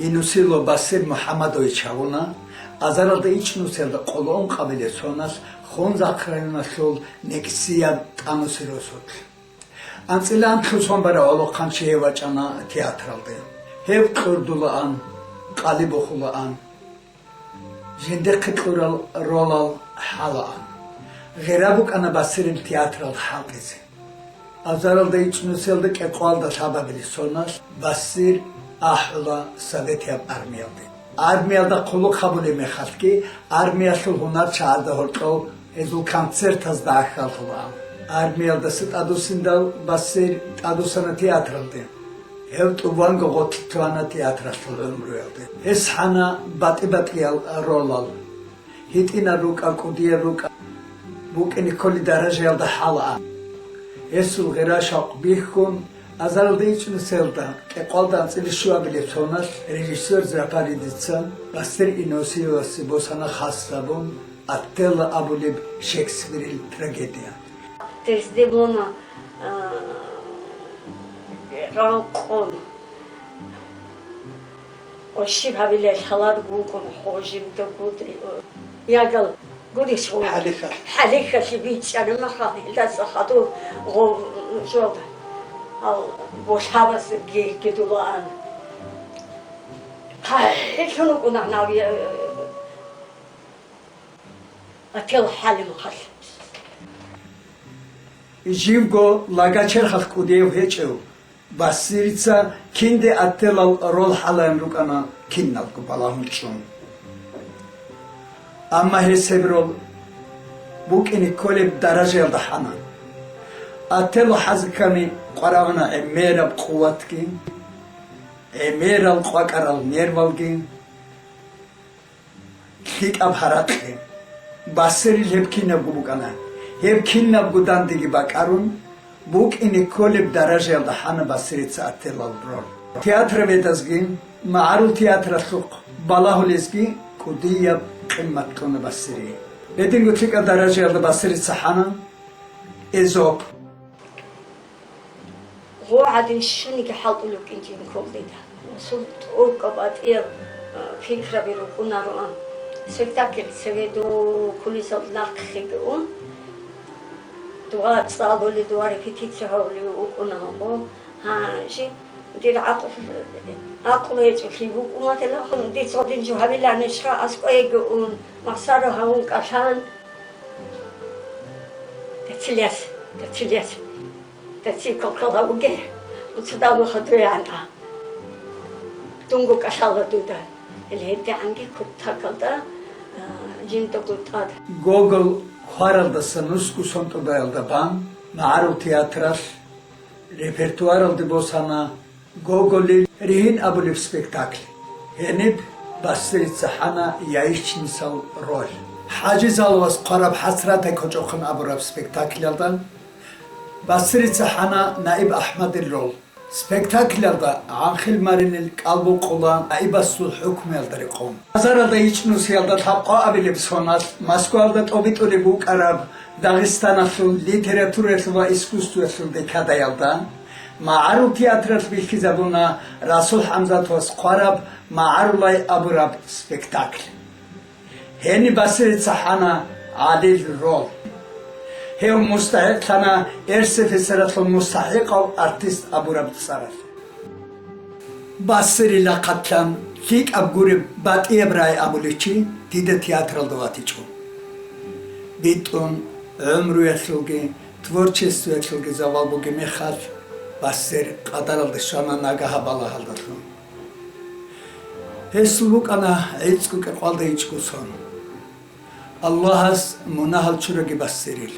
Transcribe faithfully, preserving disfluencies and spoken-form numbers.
Инусило Басир МухӀаммадович гьавуна азаралда ичӀнусиялда къоло ункъабилеб соналъ Хунзахъ районалъул НекӀсияб тӀанусел росулъ. АнцӀила анлъго сон бараб гӀолохъанчи гьев вачӀана театралде. Гьев кьурдулаан, къалиб бухулаан. Жиндихъе кьурал ролал хӀалаан. Гъира букӀана Басирил театрал хӀалтӀизе. Азаралда ичӀнусиялда кӀикъоялда лъабабилеб соналъ Басир ахӀула Советияб армиялде. Армиялда хъулухъ гьабулеб мехалъги, армиялъул гьунар чагӀазда гьоркьов гьезул концертазда гӀахьаллъулаан. Армиялдаса тӀадвуссиндал Басир тӀадвуссана театралде. Гьев тӀубанго гъоркь лъугьана театралъул гӀумруялде. Гьес хӀана батӀи-батӀиял ролал. ГьитӀинаб рукӀа, кӀудияб рукӀа, букӀине кколеб даражаялда хӀалаан. Гьесул гъира-шавкъ бихьун, азаралда ичӀнусиялда кӀикъоялда анцӀила щуабилеб соналъ режиссер Запаридица Басир Инусиловасе босана хас гьабун «Отелло» абулеб Шекспирил трагедия. Дездемона, а, ракъун. Ва щиб гьабилеб, лъаларго вукӀун хожибда гуд-, ягал гурищ гъо-, хӀалихьалъ. ХӀалихьалъе бичӀчӀараб мехалъ, гьелдаса хадур гъо-, жо-, гьал болъабазги гидулаан. Гьелъун вукӀуна гьанав, я-, Отелло хӀалимахъалъ. Живго лага-черхалъ кӀудияв гьечӀев Басирица кинде Отеллол рол хӀалаан рукӀана киналго балагьун чӀун. Амма гьес гьеб рол букӀине кколеб даражаялда хӀана. Отелло хӀазе ккани къварагӀуна гӀемераб къуватги, гӀемерал къвакӀарал нервалги. ЛъикӀаб гьаракье. Басирил гьеб кинабго букӀана. Гьеб кинабго дандеги бакӀарун, букӀине кколеб даражаялда хӀана Басирица Отеллол рол. Театроведазги, магӀарул театралъухъ балагьулезги кӀудияб къимат кьуна Басирие. Гьединго лъикӀаб даражаялда Басирица хӀана Эзоп. Гъо гӀадин щуниги хӀалтӀулев кӀинчӀин кколдида. Расул тӀокӀаб батӀияб, а, пикраби рукӀунароан. Спектакль цеве дов кулисалда нахъеги ун, дова цӀалулел, дова репетиция гьавулев вукӀуна гьанго. Гьанже дир гӀакълу-, гӀакълу гьечӀолъи букӀуна, телефон дица гьадин жо гьабиланищха, аскӀовеги ун, махсаро гьавун кӀалъан. Дацилъас, дацилъас, даци кокала буге, уцадал муха дуе гьанкӀа. Дунго кӀалъала дуда. Ил гьедигӀанги кутакалда, а, жиндаго тӀад. Гоголь хваралдаса нусго сон тӀубаялда бан, магӀарул театралъ репертуаралде босана Гоголил «Ригьин» абулеб спектакль. Гьениб Басрица хӀана яичнисал роль. ХӀажи Заловас хъвараб «ХӀасратал кочӀохъан» абураб спектаклялда Басрица хӀана Наиб АхӀмадил роль. Спектаклялда гӀанхил маринил кӀалбукъула Наибасул хӀукмуялда рекъон. Азаралда ичӀнусиялда лъабкъоабилеб соналъ Москваялда тӀобитӀулеб букӀараб Дагъистаналъул литератураялъул ва искусствоялъул декадаялда магӀарул театралъ бихьизабуна Расул ХӀамзатовас хъвараб «МагӀарулай» абураб спектакль. Гьениб Басрица хӀана ГӀалил роль. Гьев мустахӀикълъана РСФСРалъул мустахӀикъав артист абураб цӀаралъ. Басри лахъатлъан лъикӀаб гуреб батӀияб рагӀи абулев чи дида театралда ватичӀо. БитӀун, гӀумруялъулги творчествоялъулги завал бугеб мехалъ, Басри къадаралде щвана нагагь балагьалдалъун. Гьесул букӀана гӀицӀго кӀикъоялда ичӀго сон. Аллагьас мунагьал чураги Басрил.